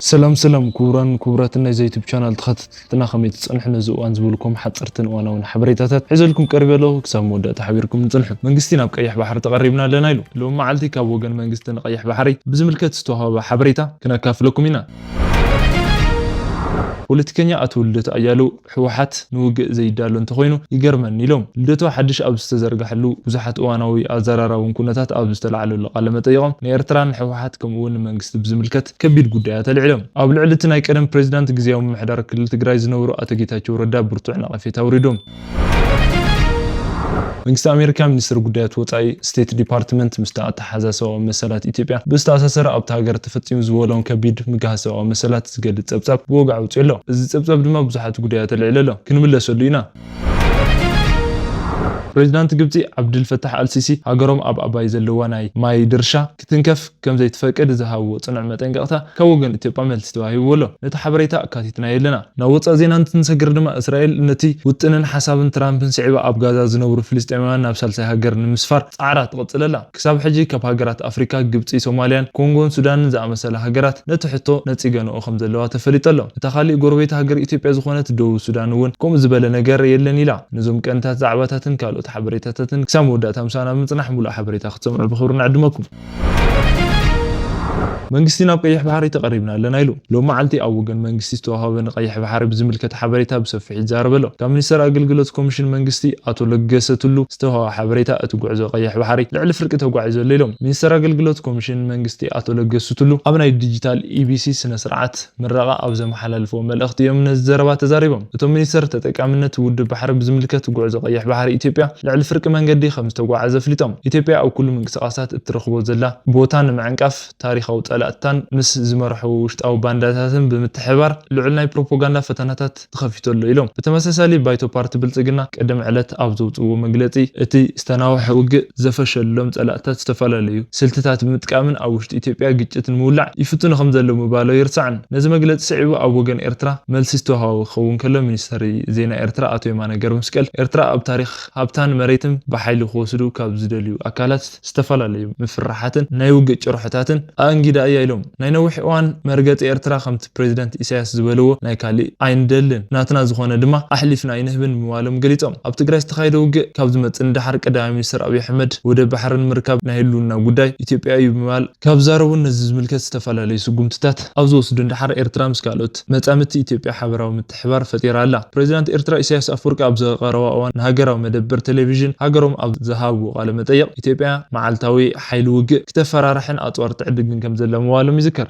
ሰላም ሰላም፣ ክቡራን ክቡራትን ናይዚ ዩቱብ ቻናል ተኸታተልትና፣ ከመይ ትጸንሑ? ነዚ እዋን ዝበልኩም ሓጸርትን እዋናውን ሓበሬታታት ሒዘልኩም ቀሪበ ኣለኹ። ክሳብ መወዳእታ ሓቢርኩም ንጽንሑ። መንግስቲ ናብ ቀይሕ ባሕሪ ተቐሪብና ኣለና ኢሉ። ሎሚ መዓልቲ ካብ ወገን መንግስቲ ንቀይሕ ባሕሪ ብዝምልከት ዝተዋህበ ሓበሬታ ክነካፍለኩም ኢና። ፖለቲከኛ ኣቶ ልደቱ ኣያሌው፣ ህወሓት ንውግእ ዘይዳሎ እንተኾይኑ ይገርመኒ ኢሎም። ልደቱ ሓድሽ ኣብ ዝተዘርግሐሉ ብዙሓት እዋናዊ ኣዘራራብን ኩነታት ኣብ ዝተላዕለሉ ቃለ መጠይቖም፣ ንኤርትራን ህወሓት ከምኡ እውን ንመንግስቲ ብዝምልከት ከቢድ ጉዳያት ኣልዒሎም። ኣብ ልዕሊ እቲ ናይ ቀደም ፕሬዚዳንት ግዝያዊ ምምሕዳር ክልል ትግራይ ዝነበሩ ኣቶ ጌታቸው ረዳ ብርቱዕ ነቐፌታ ኣውሪዶም። መንግስቲ ኣሜሪካ ሚኒስትሪ ጉዳያት ወጻኢ ስቴት ዲፓርትመንት ምስቲ ኣተሓዛ ሰብኣዊ መሰላት ኢትዮጵያ ብዝተኣሳሰረ ኣብቲ ሃገር ተፈጺሙ ዝበሎም ከቢድ ምግሃስ ሰብኣዊ መሰላት ዝገልጽ ጸብጻብ ብወግዒ ኣውጺኡ ኣሎ። እዚ ጸብጻብ ድማ ብዙሓት ጉዳያት ኣልዒሉ ኣሎ። ክንምለሰሉ ኢና። ፕሬዚዳንት ግብጺ ዓብድል ፈታሕ ኣልሲሲ ሃገሮም ኣብ ኣባይ ዘለዋ ናይ ማይ ድርሻ ክትንከፍ ከም ዘይትፈቅድ ዝሃብዎ ጽኑዕ መጠንቀቕታ ካብ ወገን ኢትዮጵያ መልሲ ተዋሂብዎ ኣሎ። ነቲ ሓበሬታ ኣካቲትናዮ ኣለና። ናብ ወጻኢ ዜና እንትንሰግር ድማ እስራኤል ነቲ ውጥንን ሓሳብን ትራምፕን ስዒባ ኣብ ጋዛ ዝነብሩ ፍልስጤማውያን ናብ ሳልሳይ ሃገር ንምስፋር ጻዕራ ትቕጽል ኣላ። ክሳብ ሕጂ ካብ ሃገራት ኣፍሪካ ግብጺ፣ ሶማልያን ኮንጎን ሱዳንን ዝኣመሰላ ሃገራት ነቲ ሕቶ ነጺገንኦ ከም ዘለዋ ተፈሊጡ ኣሎ። እታ ካሊእ ጎረቤት ሃገር ኢትዮጵያ ዝኾነት ደቡብ ሱዳን እውን ከምኡ ዝበለ ነገር የለን ኢላ። ነዞም ቀንታት ዛዕባታትን ካልኦት ሓበሬታታትን ክሳብ መወዳእታ ምሳና ብምጽናሕ ሙሉእ ሓበሬታ ክትሰምዑ ብኽብሪ ንዕድመኩም። መንግስቲ ናብ ቀይሕ ባሕሪ ተቐሪብና ኣለና ኢሉ። ሎም መዓልቲ ኣብ ወገን መንግስቲ ዝተዋሃበ ንቀይሕ ባሕሪ ብዝምልከት ሓበሬታ ብሰፊሕ ይዛረብ ኣሎ። ካብ ሚኒስተር ኣገልግሎት ኮሚሽን መንግስቲ ኣቶ ለገሰ ቱሉ ዝተዋሃበ ሓበሬታ፣ እቲ ጉዕዞ ቀይሕ ባሕሪ ልዕሊ ፍርቂ ተጓዒዙ ኣሎ ኢሎም። ሚኒስተር ኣገልግሎት ኮሚሽን መንግስቲ ኣቶ ለገሰ ቱሉ ኣብ ናይ ዲጂታል ኢቢሲ ስነ ስርዓት ምረቓ ኣብ ዘመሓላልፍዎ መልእኽቲ እዮም ነዚ ዘረባ ተዛሪቦም። እቶም ሚኒስተር ተጠቃምነት ውድብ ባሕሪ ብዝምልከት ጉዕዞ ቀይሕ ባሕሪ ኢትዮጵያ ልዕሊ ፍርቂ መንገዲ ከም ዝተጓዓዘ ኣፍሊጦም። ኢትዮጵያ ኣብ ኩሉ ምንቅስቓሳት እትረኽቦ ዘላ ቦታ ንምዕንቃፍ ታሪኻዊ ጸላእታን ምስ ዝመርሑ ውሽጣዊ ባንዳታትን ብምትሕባር ልዑል ናይ ፕሮፓጋንዳ ፈተናታት ተኸፊቱ ኣሎ ኢሎም። ብተመሳሳሊ ባይቶ ፓርቲ ብልጽግና ቅድም ዕለት ኣብ ዘውጽእዎ መግለጺ እቲ ዝተናውሐ ውግእ ዘፈሸሎም ጸላእታት ዝተፈላለዩ ስልትታት ብምጥቃምን ኣብ ውሽጢ ኢትዮጵያ ግጭት ንምውላዕ ይፍትኑ ከም ዘለዉ ምባሎ ይርሳዕን። ነዚ መግለጺ ስዒቡ ኣብ ወገን ኤርትራ መልሲ ዝተዋህበ ክኸውን ከሎ ሚኒስተር ዜና ኤርትራ ኣቶ የማነ ገብረመስቀል ኤርትራ ኣብ ታሪኽ ሃብታን መሬትን ብሓይሊ ክወስዱ ካብ ዝደልዩ ኣካላት ዝተፈላለዩ ምፍርራሓትን ናይ ውግእ ጭርሖታትን ኣእንጊዳ እያ ኢሎም። ናይ ነዊሕ እዋን መርገጺ ኤርትራ ከምቲ ፕሬዚደንት ኢሳያስ ዝበልዎ ናይ ካሊእ ኣይንደልን፣ ናትና ዝኾነ ድማ ኣሕሊፍና ኣይንህብን ምባሎም ገሊጾም። ኣብ ትግራይ ዝተኻየደ ውግእ ካብ ዝመጽእ ንደሓር ቀዳማይ ሚኒስትር ኣብይ ኣሕመድ ወደብ ባሕሪ ንምርካብ ናይ ህልውና ጉዳይ ኢትዮጵያ እዩ ብምባል ካብ ዛረቡን ነዚ ዝምልከት ዝተፈላለዩ ስጉምትታት ኣብ ዝወስዱ ንደሓር ኤርትራ ምስ ካልኦት መጻምድቲ ኢትዮጵያ ሓበራዊ ምትሕባር ፈጢራ ኣላ። ፕሬዚዳንት ኤርትራ ኢሳያስ ኣፈወርቂ ኣብ ዝቐረባ እዋን ንሃገራዊ መደበር ቴሌቪዥን ሃገሮም ኣብ ዝሃብዎ ቃለ መጠይቕ ኢትዮጵያ መዓልታዊ ሓይሊ ውግእ ክተፈራርሕን ኣጽዋር ትዕድግን ከም ዘላ ምባሎም ይዝከር።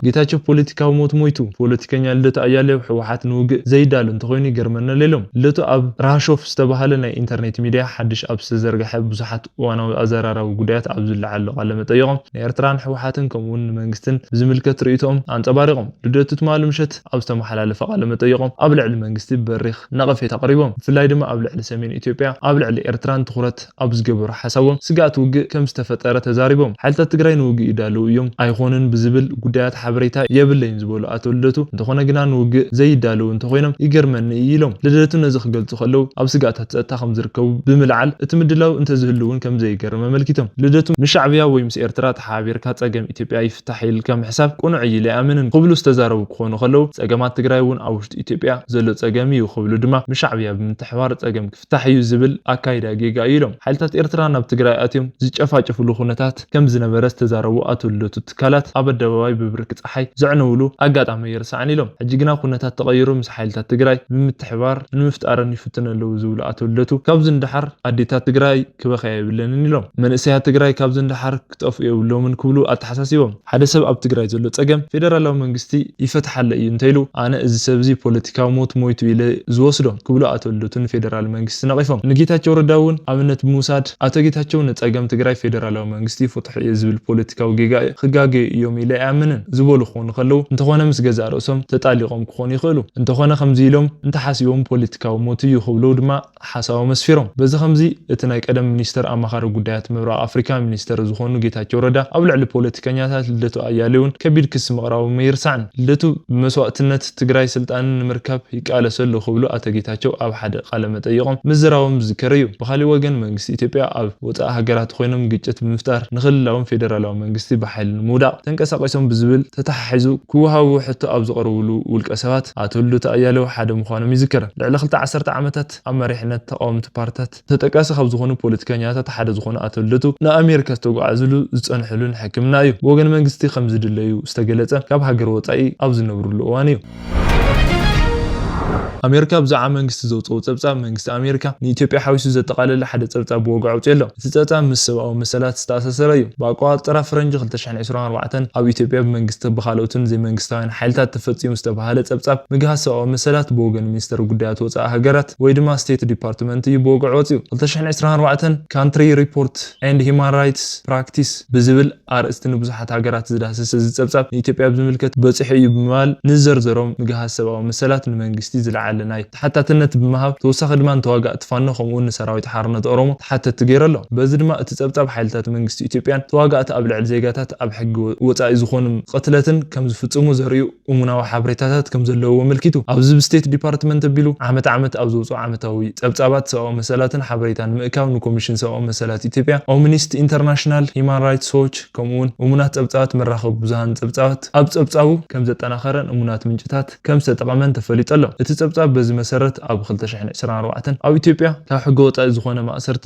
ጌታቸው ፖለቲካዊ ሞት ሞይቱ። ፖለቲከኛ ልደቱ ኣያሌው ህወሓት ንውግእ ዘይዳሉ እንተኾይኑ ይገርመና ኢሎም። ልደቱ ኣብ ራሾፍ ዝተባህለ ናይ ኢንተርኔት ሚድያ ሓድሽ ኣብ ዝተዘርግሐ ብዙሓት እዋናዊ ኣዘራራቢ ጉዳያት ኣብ ዝለዓሉ ቃለ መጠይቖም ንኤርትራን ህወሓትን ከምኡውን ንመንግስትን ብዝምልከት ርእይቶኦም ኣንጸባሪቖም። ልደቱ ትማሊ ምሸት ኣብ ዝተመሓላለፈ ቃለ መጠይቖም ኣብ ልዕሊ መንግስቲ በሪኽ ነቐፌታ ኣቕሪቦም። ብፍላይ ድማ ኣብ ልዕሊ ሰሜን ኢትዮጵያ ኣብ ልዕሊ ኤርትራን ትኹረት ኣብ ዝገበሩ ሓሳቦም ስግኣት ውግእ ከም ዝተፈጠረ ተዛሪቦም። ሓይልታት ትግራይ ንውግእ ይዳለዉ እዮም ኣይኾኑን ብዝብል ጉዳያት ሓበሬታ የብለይን ዝበሉ ኣቶ ልደቱ፣ እንተኾነ ግና ንውግእ ዘይዳለዉ እንተኾይኖም ይገርመኒ እዩ ኢሎም። ልደቱ ነዚ ክገልጹ ከለዉ ኣብ ስግኣታት ጸጥታ ከም ዝርከቡ ብምልዓል እቲ ምድላው እንተዝህሉ እውን ከም ዘይገርም ኣመልኪቶም። ልደቱ ምስ ሻዕብያ ወይ ምስ ኤርትራ ተሓባቢርካ ጸገም ኢትዮጵያ ይፍታሕ ኢልካ ምሕሳብ ቅኑዕ እዩ ኢለ ኣይኣምንን ክብሉ ዝተዛረቡ ክኾኑ ከለዉ ጸገማት ትግራይ እውን ኣብ ውሽጢ ኢትዮጵያ ዘሎ ጸገም እዩ ክብሉ ድማ ምስ ሻዕብያ ብምትሕባር ጸገም ክፍታሕ እዩ ዝብል ኣካይዳ ጌጋ እዩ ኢሎም። ሓይልታት ኤርትራ ናብ ትግራይ ኣትዮም ዝጨፋጨፍሉ ኩነታት ከም ዝነበረ ዝተዛረቡ ኣቶ ልደቱ ትካላት ኣብ ኣደባባይ ብብርኪ ጸሓይ ዘዕነውሉ ኣጋጣሚ ኣይርሳዕን ኢሎም። ሕጂ ግና ኩነታት ተቐይሩ ምስ ሓይልታት ትግራይ ብምትሕባር ንምፍጣርን ይፍትኑ ኣለዉ ዝብሉ ኣቶ ልደቱ ካብዚ ንደሓር ኣዴታት ትግራይ ክበኽያ የብለንን ኢሎም። መንእሰያት ትግራይ ካብዚ ንደሓር ክጠፍኡ የብሎምን ክብሉ ኣተሓሳሲቦም። ሓደ ሰብ ኣብ ትግራይ ዘሎ ጸገም ፌደራላዊ መንግስቲ ይፈትሓለ እዩ እንተኢሉ ኣነ እዚ ሰብ እዚ ፖለቲካዊ ሞት ሞይቱ ኢለ ዝወስዶ ክብሉ ኣቶ ልደቱ ንፌደራል መንግስቲ ነቒፎም። ንጌታቸው ረዳ እውን ኣብነት ብምውሳድ ኣቶ ጌታቸው ንጸገም ትግራይ ፌደራላዊ መንግስቲ ይፈትሖ እየ ዝብል ፖለቲካዊ ጌጋ ክጋገዩ እዮም ኢለ ኣይኣምንን ዝበሉ ክኾኑ ከለዉ እንተኾነ ምስ ገዛእ ርእሶም ተጣሊቖም ክኾኑ ይኽእሉ። እንተኾነ ከምዚ ኢሎም እንተሓሲቦም ፖለቲካዊ ሞት እዩ ክብሉ ድማ ሓሳቦም ኣስፊሮም። በዚ ከምዚ እቲ ናይ ቀደም ሚኒስተር ኣማኻሪ ጉዳያት ምብራቕ ኣፍሪካ ሚኒስተር ዝኾኑ ጌታቸው ረዳ ኣብ ልዕሊ ፖለቲከኛታት ልደቱ ኣያሌውን ከቢድ ክሲ ምቕራቦም ኣይርሳዕን። ልደቱ ብመስዋእትነት ትግራይ ስልጣን ንምርካብ ይቃለስ ኣሎ ክብሉ ኣቶ ጌታቸው ኣብ ሓደ ቃለ መጠይቖም ምዝራቦም ዝዝከር እዩ። ብኻሊእ ወገን መንግስቲ ኢትዮጵያ ኣብ ወፃኢ ሃገራት ኮይኖም ግጭት ብምፍጣር ንክልላውን ፌደራላዊ መንግስቲ ብሓይሊ ንምውዳቕ ተንቀሳቒሶም ዝብል ተተሓሒዙ ክወሃቡ ሕቶ ኣብ ዝቐርብሉ ውልቀ ሰባት ኣቶ ልደቱ ኣያሌው ሓደ ምዃኖም ይዝከር። ልዕሊ ክልተ ዓሰርተ ዓመታት ኣብ መሪሕነት ተቃወምቲ ፓርትታት ተጠቃሲ ካብ ዝኾኑ ፖለቲከኛታት ሓደ ዝኾኑ ኣቶ ልደቱ ንኣሜሪካ ዝተጓዓዝሉ ዝጸንሕሉን ሕክምና እዩ። ብወገን መንግስቲ ከም ዝድለዩ ዝተገለጸ ካብ ሃገር ወጻኢ ኣብ ዝነብሩሉ እዋን እዩ። ኣሜሪካ ብዛዕባ መንግስቲ ዘውፅኦ ጸብጻብ መንግስቲ ኣሜሪካ ንኢትዮጵያ ሓዊሱ ዘጠቓለለ ሓደ ጸብጻብ ብወግዒ ኣውፅኡ ኣሎ። እቲ ጸብጻብ ምስ ሰብኣዊ መሰላት ዝተኣሳሰረ እዩ። ብኣቆጻጽራ ፈረንጂ ክልተ ሽሕን ዕስራን ኣርባዕተን ኣብ ኢትዮጵያ ብመንግስቲ ብካልኦትን ዘይመንግስታውያን ሓይልታት ተፈጺሙ ዝተባሃለ ጸብጻብ ምግሃስ ሰብኣዊ መሰላት ብወገን ሚኒስተር ጉዳያት ወጻኢ ሃገራት ወይ ድማ ስቴት ዲፓርትመንት እዩ ብወግዒ ወፂኡ። ክልተ ሽሕን ዕስራን ኣርባዕተን ካንትሪ ሪፖርት ኤንድ ሂማን ራይትስ ፕራክቲስ ብዝብል ኣርእስቲ ንብዙሓት ሃገራት ዝዳሰሰ እዚ ጸብጻብ ንኢትዮጵያ ብዝምልከት በጺሑ እዩ ብምባል ንዘርዘሮም ምግሃስ ሰብኣዊ መሰላት ንመንግስቲ ዝለዓለ ናይ ተሓታትነት ብምሃብ ተወሳኺ ድማ ንተዋጋእቲ ፋኖ ከምኡ እውን ንሰራዊት ሓርነት ኦሮሞ ተሓተቲ ገይሩ ኣሎ። በዚ ድማ እቲ ጸብጻብ ሓይልታት መንግስቲ ኢትዮጵያን ተዋጋእቲ ኣብ ልዕሊ ዜጋታት ኣብ ሕጊ ወጻኢ ዝኾኑ ቅትለትን ከም ዝፍጽሙ ዘርእዩ እሙናዊ ሓበሬታታት ከም ዘለውዎ ኣመልኪቱ። ኣብዚ ብስቴት ዲፓርትመንት ኣቢሉ ዓመት ዓመት ኣብ ዝወፅኡ ዓመታዊ ጸብጻባት ሰብኣዊ መሰላትን ሓበሬታን ንምእካብ ንኮሚሽን ሰብኣዊ መሰላት ኢትዮጵያ፣ ኦምኒስቲ ኢንተርናሽናል፣ ሂማን ራይትስ ዎች ከምኡ እውን እሙናት ጸብጻባት መራኸቢ ብዙሃን ጸብጻባት ኣብ ጸብጻቡ ከም ዘጠናኸረን እሙናት ምንጭታት ከም ዝተጠቐመን ተፈሊጡ ኣሎ። እቲ ጸብጻብ በዚ መሰረት ኣብ ክልተ ሽሕን ዕስራን ኣርባዕተን ኣብ ኢትዮጵያ ካብ ሕገ ወጻኢ ዝኾነ ማእሰርቲ፣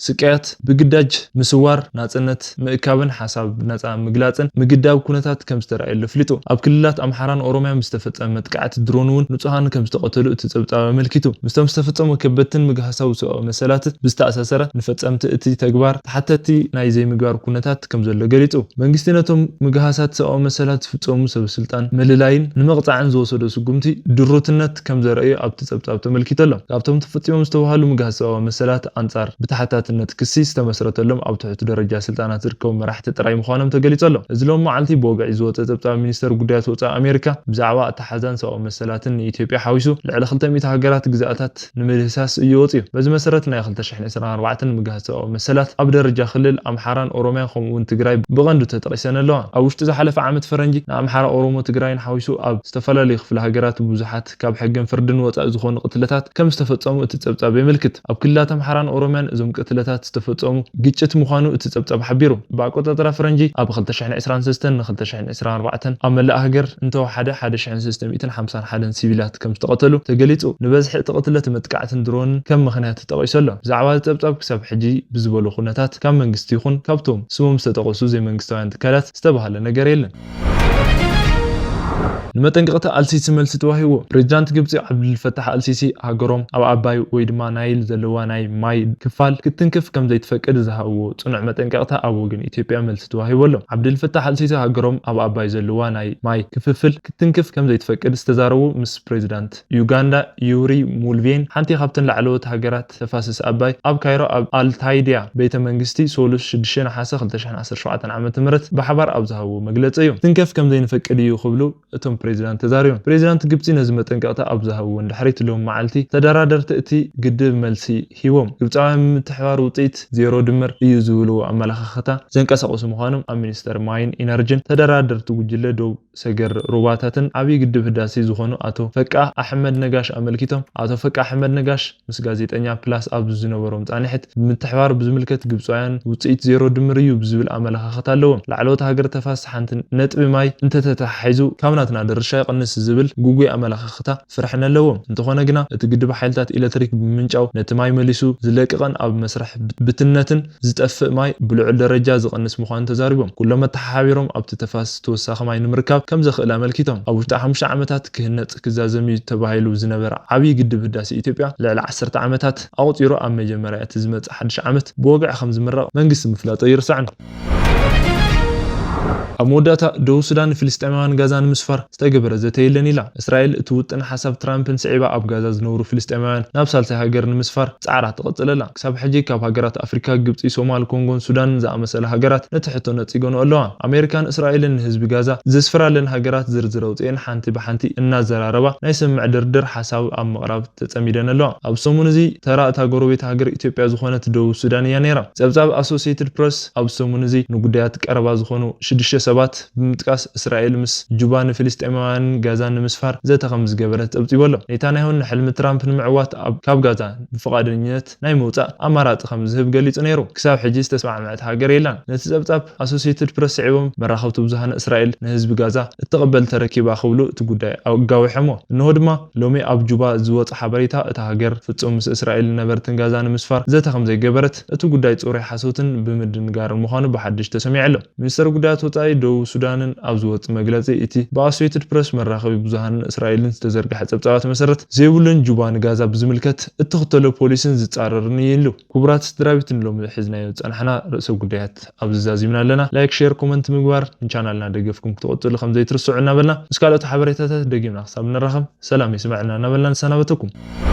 ስቅያት፣ ብግዳጅ ምስዋር፣ ናጽነት ምእካብን ሓሳብ ብነጻ ምግላጽን ምግዳብ ኩነታት ከም ዝተራእየሉ ኣፍሊጡ። ኣብ ክልላት ኣምሓራን ኦሮምያን ብዝተፈጸመ መጥቃዕቲ ድሮን እውን ንጹሃን ከም ዝተቐተሉ እቲ ጸብጻብ ኣመልኪቱ። ምስቶም ዝተፈጸሙ ከበድትን ምግሃሳዊ ሰብኣዊ መሰላት ብዝተኣሳሰረ ንፈጸምቲ እቲ ተግባር ተሓተቲ ናይ ዘይምግባር ኩነታት ከም ዘሎ ገሊጹ። መንግስቲ ነቶም ምግሃሳት ሰብኣዊ መሰላት ዝፍጸሙ ሰብ ስልጣን ምልላይን ንምቕጻዕን ዝወሰዶ ስጉምቲ ድሩትነት ከም ዘርእዩ ኣብቲ ጸብጻብ ተመልኪቱ ኣሎ። ካብቶም ተፈጺሞም ዝተባህሉ ምግሃስ ሰብኣዊ መሰላት ኣንጻር ብተሓታትነት ክሲ ዝተመስረተሎም ኣብ ትሕቲ ደረጃ ስልጣናት ዝርከቡ መራሕቲ ጥራይ ምዃኖም ተገሊጹ ኣሎ። እዚ ሎም መዓልቲ ብወግዒ ዝወጸ ጸብጻብ ሚኒስተር ጉዳያት ወጻኢ ኣሜሪካ ብዛዕባ ኣተሓዛን ሰብኣዊ መሰላትን ንኢትዮጵያ ሓዊሱ ልዕሊ ክልተ ሚእቲ ሃገራት ግዝኣታት ንምህሳስ እዩ ወጺኡ። በዚ መሰረት ናይ ክልተ ሽሕን ዕስራን ኣርባዕተን ምግሃስ ሰብኣዊ መሰላት ኣብ ደረጃ ክልል ኣምሓራን ኦሮምያን ከምኡ እውን ትግራይ ብቐንዱ ተጠቒሰን ኣለዋ። ኣብ ውሽጢ ዝሓለፈ ዓመት ፈረንጂ ንኣምሓራ፣ ኦሮሞ፣ ትግራይን ሓዊሱ ኣብ ዝተፈላለዩ ክፍለ ሃገራት ብዙሓት ካብ ሕግን ፍርድን ወጻኢ ዝኾኑ ቅትለታት ከም ዝተፈጸሙ እቲ ጸብጻብ የመልክት። ኣብ ክልላት ኣምሓራን ኦሮምያን እዞም ቅትለታት ዝተፈጸሙ ግጭት ምዃኑ እቲ ጸብጻብ ሓቢሩ። ብኣቆጻጽራ ፈረንጂ ኣብ ክልተ ሽሕን ዕስራን ሰለስተን ን ክልተ ሽሕን ዕስራን ኣርባዕተን ኣብ መላእ ሃገር እንተወሓደ ሓደ ሽሕን ሰለስተ ሚእትን ሓምሳን ሓደን ሲቪላት ከም ዝተቐተሉ ተገሊጹ። ንበዝሒ እቲ ቅትለት መጥቃዕትን ድሮንን ከም ምኽንያት ተጠቒሱ ኣሎ። ብዛዕባ እዚ ጸብጻብ ክሳብ ሕጂ ብዝበሎ ኩነታት ካብ መንግስቲ ይኹን ካብቶም ስሞም ዝተጠቐሱ ዘይመንግስታውያን ትካላት ዝተባህለ ነገር የለን። ንመጠንቀቕታ ኣልሲሲ መልሲ ተዋሂብዎ። ፕሬዚዳንት ግብጺ ዓብዱልፈታሕ ኣልሲሲ ሃገሮም ኣብ ኣባይ ወይ ድማ ናይል ዘለዋ ናይ ማይ ክፋል ክትትንክፍ ከም ዘይትፈቅድ ዝሃብዎ ጽኑዕ መጠንቀቕታ ኣብ ወገን ኢትዮጵያ መልሲ ተዋሂቡ ኣሎ። ዓብዱልፈታሕ ኣልሲሲ ሃገሮም ኣብ ኣባይ ዘለዋ ናይ ማይ ክፍፍል ክትትንክፍ ከም ዘይትፈቅድ ዝተዛረቡ ምስ ፕሬዚዳንት ዩጋንዳ ዩሪ ሙልቬን ሓንቲ ካብተን ላዕለዎት ሃገራት ተፋሰስ ኣባይ ኣብ ካይሮ ኣብ ኣልታይዲያ ቤተ መንግስቲ ሶሉስ ሽዱሽተ ነሓሰ ክልተ ሽሕን ዓሰርተ ሸውዓተን ዓመተ ምህረት ብሓባር ኣብ ዝሃብዎ መግለጺ እዩ። ትንከፍ ከም ዘይንፈቅድ እዩ ክብሉ እቶም ፕሬዚዳንት ተዛሪቦም። ፕሬዚዳንት ግብጺ ነዚ መጠንቀቕታ ኣብ ዝሃብዎ እንድሕሪት ሎም መዓልቲ ተደራደርቲ እቲ ግድብ መልሲ ሂቦም። ግብጻውያን ምምትሕባር ውጽኢት ዜሮ ድምር እዩ ዝብልዎ ኣመለኻኽታ ዘንቀሳቕሱ ምዃኖም ኣብ ሚኒስተር ማይን ኢነርጂን ተደራደርቲ ጉጅለ ዶብ ሰገር ሩባታትን ዓብዪ ግድብ ህዳሴ ዝኾኑ ኣቶ ፈቃ ኣሕመድ ነጋሽ ኣመልኪቶም። ኣቶ ፈቃ ኣሕመድ ነጋሽ ምስ ጋዜጠኛ ፕላስ ኣብ ዝነበሮም ጻንሒት ብምትሕባር ብዝምልከት ግብጻውያን ውጽኢት ዜሮ ድምር እዩ ብዝብል ኣመለኻኽታ ኣለዎም። ላዕለዎት ሃገር ተፋሰስ ሓንቲ ነጥቢ ማይ እንተተተሓሒዙ ካብ ናትና ድርሻ ይቕንስ ዝብል ግጉይ ኣመለኻኽታ ፍርሕን ኣለዎም። እንተኾነ ግና እቲ ግድብ ሓይልታት ኤሌክትሪክ ብምምንጫው ነቲ ማይ መሊሱ ዝለቅቕን ኣብ መስርሕ ብትነትን ዝጠፍእ ማይ ብልዑል ደረጃ ዝቕንስ ምዃኑ ተዛሪቦም። ኩሎም መተሓሓቢሮም ኣብቲ ተፋሰስ ተወሳኺ ማይ ንምርካብ ከም ዘኽእል ኣመልኪቶም። ኣብ ውሽጢ ሓሙሽተ ዓመታት ክህነጽ ክዛዘም እዩ ተባሂሉ ዝነበረ ዓብዪ ግድብ ህዳሴ ኢትዮጵያ ልዕሊ ዓሰርተ ዓመታት ኣቑጺሩ ኣብ መጀመርያ እቲ ዝመጽእ ሓድሽ ዓመት ብወግዒ ከም ዝምረቕ መንግስቲ ምፍላጡ ኣይርሳዕን። ኣብ መወዳእታ ደቡብ ሱዳን ንፍልስጤማውያን ጋዛ ንምስፋር ዝተገበረ ዘተ የለን ኢላ። እስራኤል እቲ ውጥን ሓሳብ ትራምፕን ስዒባ ኣብ ጋዛ ዝነብሩ ፍልስጤማውያን ናብ ሳልሳይ ሃገር ንምስፋር ጻዕራ ትቕጽል ኣላ። ክሳብ ሕጂ ካብ ሃገራት ኣፍሪካ ግብጺ፣ ሶማል፣ ኮንጎን ሱዳንን ዝኣመሰላ ሃገራት ነቲ ሕቶ ነጺገንኦ ኣለዋ። ኣሜሪካን እስራኤልን ንህዝቢ ጋዛ ዘስፍራለን ሃገራት ዝርዝር ኣውጺኤን ሓንቲ ብሓንቲ እናዘራረባ ናይ ስምምዕ ድርድር ሓሳብ ኣብ ምቕራብ ተጸሚደን ኣለዋ። ኣብ ሰሙን እዚ ተራ እታ ጎረቤት ሃገር ኢትዮጵያ ዝኾነት ደቡብ ሱዳን እያ ነይራ። ጸብጻብ ኣሶሲየትድ ፕረስ ኣብ ሰሙን እዚ ንጉዳያት ቀረባ ዝኾኑ ሽዱሽተ ሰባት ብምጥቃስ እስራኤል ምስ ጁባ ንፍልስጤማውያንን ጋዛን ንምስፋር ዘተ ከም ዝገበረት ጸብጺቡ ኣሎ። ኔታንያሁ ንሕልሚ ትራምፕ ንምዕዋት ኣብ ካብ ጋዛ ብፍቓደኝነት ናይ ምውጻእ ኣማራጺ ከም ዝህብ ገሊጹ ነይሩ። ክሳብ ሕጂ ዝተስማዕመዐት ሃገር የላን። ነቲ ጸብጻብ ኣሶሲየትድ ፕረስ ስዒቦም መራኸብቲ ብዙሃን እስራኤል ንህዝቢ ጋዛ እትቕበል ተረኪባ ክብሉ እቲ ጉዳይ ኣጋዊሖሞ። እንሆ ድማ ሎሚ ኣብ ጁባ ዝወጸ ሓበሬታ እታ ሃገር ፍጹም ምስ እስራኤል ነበርትን ጋዛ ንምስፋር ዘተ ከም ዘይገበረት እቲ ጉዳይ ጽሩይ ሓሶትን ብምድንጋርን ምዃኑ ብሓድሽ ተሰሚዑ ኣሎ። ሚኒስተር ጉዳያት ወጻኢ ደቡብ ሱዳንን ኣብ ዝወጽ መግለጺ እቲ ብኣሶሲየትድ ፕረስ መራኸቢ ብዙሃንን እስራኤልን ዝተዘርግሐ ጸብጻባት መሰረት ዘይብሉን ጁባ ንጋዛ ብዝምልከት እትኽተሎ ፖሊሲን ዝጻረርን እዩ ኢሉ። ክቡራት ስድራቤት ንሎሚ ሒዝናዮ ዝጸናሕና ርእሰ ጉዳያት ኣብዚ ዛዚምና ኣለና። ላይክ፣ ሼር፣ ኮመንት ምግባር ንቻናልና ደገፍኩም ክትቆጽሉ ከም ዘይትርስዑ እናበልና ምስ ካልኦት ሓበሬታታት ደጊምና ክሳብ ንራኸብ ሰላም ይስመዐና እናበልና ንሰናበተኩም።